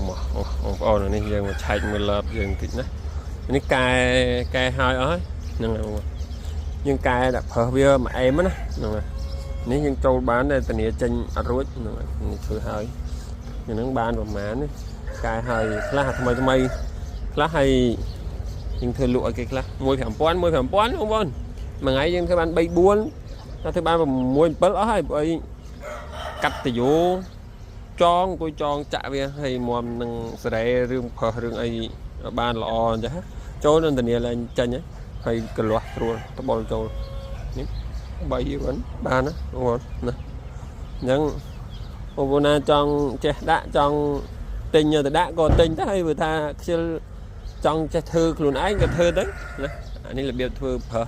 មកបងប្អូននេះយើងមកឆែកមើលលើបយើងតិចណានេះកែកែហើយអស់ហើយហ្នឹងហើយបងប្អូនយើងកែដាក់ប្រើសវាមួយអែមណាហ្នឹងហើយនេះយើងចូលបានតែធានាចេញអត់រួចហ្នឹងហើយនេះធ្វើហើយហ្នឹងបានប្រហែលនេះកែហើយខ្លះថ្មីថ្មីខ្លះហើយយើងធ្វើលក់ឲ្យគេខ្លះ1 5000 1 5000បងប្អូនមួយថ្ងៃយើងធ្វើបាន3 4តែធ្វើបាន6 7អស់ហើយព្រោះអីកាត់តយោចងអង្គុយចងចាក់វាហើយមុំនឹងសេរីរឿងផុសរឿងអីបានល្អអញ្ចឹងចូលនឹងធានាឡើងចេញហើយកលាស់ស្រួលត្បុលចូលនេះ3បានបានណាបងប្អូនណាអញ្ចឹងបងប្អូនណាចង់ចេះដាក់ចង់ទិញទៅដាក់ក៏ទិញទៅហើយព្រោះថាខ្ជិលចង់ចេះធ្វើខ្លួនឯងក៏ធ្វើទៅណាអានេះរបៀបធ្វើប្រើ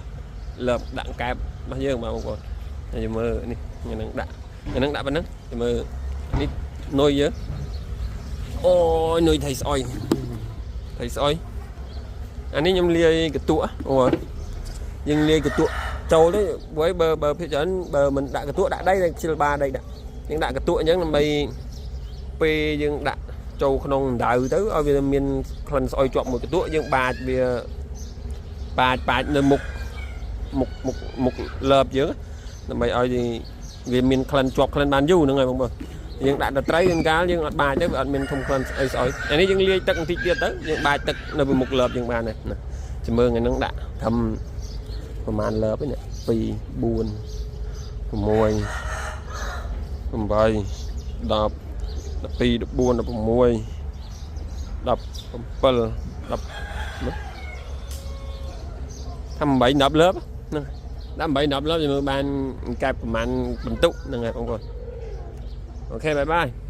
លើបដាក់កែបរបស់យើងបាទបងប្អូនហើយមើលនេះនឹងដាក់នឹងដាក់ប៉ុណ្ណឹងមើលនេះនុយយើងអូយនុយថៃស្អុយថៃស្អុយអានេះខ្ញុំលាយកន្ទក់អូយើងលាយកន្ទក់ចូលទៅព្រោះបើបើភាគច្រើនបើមិនដាក់កន្ទក់ដាក់ដីតែខ្ជិលបាដីដាក់យើងដាក់កន្ទក់អញ្ចឹងដើម្បីពេលយើងដាក់ចូលក្នុងដៅទៅឲ្យវាមានក្លិនស្អុយជាប់មួយកន្ទក់យើងបាចវាបាចបាចនៅមុខមុខមុខមុខលើបយើងដើម្បីឲ្យវាមានក្លិនជាប់ក្លិនបានយូរហ្នឹងហើយបងប្អូនយើងដាក់ដល់ត្រីយើងកាលយើងអត់បាចទៅវាអត់មានធំក្លិនស្អីស្អុយអានេះយើងលាយទឹកបន្តិចទៀតទៅយើងបាចទឹកនៅពីមុខលើបយើងបានដែរណាចាំមើលថ្ងៃហ្នឹងដាក់ធ្វើប្រហែលលើបឯនេះ2 4 6 8 10 12 14 16 17 10ថា8 10លើបហ្នឹងដាក់8 10លើបយើងមើលបានកែបប្រហែលបន្ទុកហ្នឹងហើយបងប្អូន OK, bye bye.